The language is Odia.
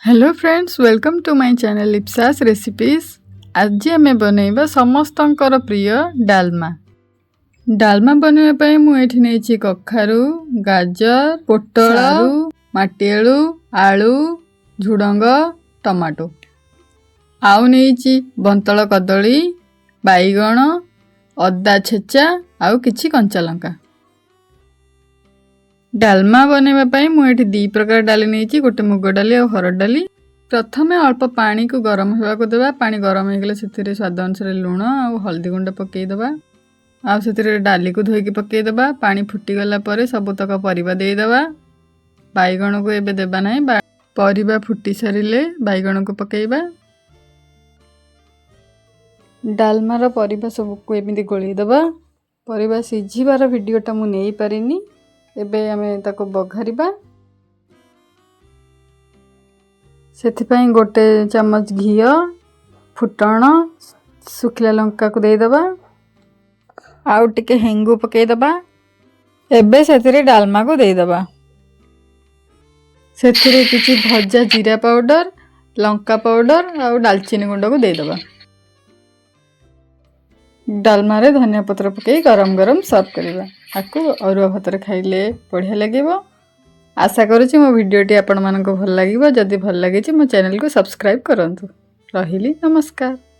Hello friends, welcome to my channel Lipsa's Recipes। ଆଜି ଆମେ ବନେଇବା ସମସ୍ତଙ୍କର ପ୍ରିୟ ଡାଲମା। ଡାଲମା ବନେଇବା ପାଇଁ ମୁଁ ଏଠି ନେଇଛି କଖାରୁ, ଗାଜର, ପୋଟଳ, ମାଟିଆଳୁ, ଆଳୁ, ଝୁଡ଼ଙ୍ଗ, ଟମାଟୋ। ଆଉ ନେଇଛି ବନ୍ତଳ କଦଳୀ, ବାଇଗଣ, ଅଦା ଛେଚା ଆଉ କିଛି କଞ୍ଚା ଲଙ୍କା। ଡାଲମା ବନେଇବା ପାଇଁ ମୁଁ ଏଠି ଦୁଇ ପ୍ରକାର ଡାଲି ନେଇଛି, ଗୋଟେ ମୁଗ ଡାଲି ଆଉ ହରଡ଼ ଡାଲି। ପ୍ରଥମେ ଅଳ୍ପ ପାଣିକୁ ଗରମ ହେବାକୁ ଦେବା। ପାଣି ଗରମ ହେଇଗଲେ ସେଥିରେ ସ୍ୱାଦ ଅନୁସାରେ ଲୁଣ ଆଉ ହଳଦୀ ଗୁଣ୍ଡ ପକାଇଦେବା ଆଉ ସେଥିରେ ଡାଲିକୁ ଧୋଇକି ପକାଇଦେବା। ପାଣି ଫୁଟିଗଲା ପରେ ସବୁତକ ପରିବା ଦେଇଦେବା। ବାଇଗଣକୁ ଏବେ ଦେବା ନାହିଁ। ପରିବା ଫୁଟି ସାରିଲେ ବାଇଗଣକୁ ପକାଇବା। ଡାଲମାର ପରିବା ସବୁକୁ ଏମିତି ଗୋଳେଇ ଦେବା। ପରିବା ସିଝିବାର ଭିଡ଼ିଓଟା ମୁଁ ନେଇପାରିନି। ଏବେ ଆମେ ତାକୁ ବଘାରିବା। ସେଥିପାଇଁ ଗୋଟେ ଚାମଚ ଘିଅ, ଫୁଟଣ, ଶୁଖିଲା ଲଙ୍କାକୁ ଦେଇଦେବା ଆଉ ଟିକେ ହେଙ୍ଗୁ ପକାଇଦେବା। ଏବେ ସେଥିରେ ଡାଲମାକୁ ଦେଇଦେବା। ସେଥିରେ କିଛି ଭଜା ଜିରା ପାଉଡ଼ର, ଲଙ୍କା ପାଉଡ଼ର ଆଉ ଡାଲଚିନି ଗୁଣ୍ଡକୁ ଦେଇଦେବା। ଡାଲମାରେ ଧନିଆ ପତ୍ର ପକାଇ ଗରମ ଗରମ ସର୍ଭ କରିବା। ଆକୁ ଅରୁଆ ଭାତରେ ଖାଇଲେ ବଢ଼ିଆ ଲାଗିବ। ଆଶା କରୁଛି ମୋ ଭିଡ଼ିଓଟି ଆପଣମାନଙ୍କୁ ଭଲ ଲାଗିବ। ଯଦି ଭଲ ଲାଗିଛି, ମୋ ଚ୍ୟାନେଲକୁ ସବସ୍କ୍ରାଇବ୍ କରନ୍ତୁ। ରହିଲି, ନମସ୍କାର।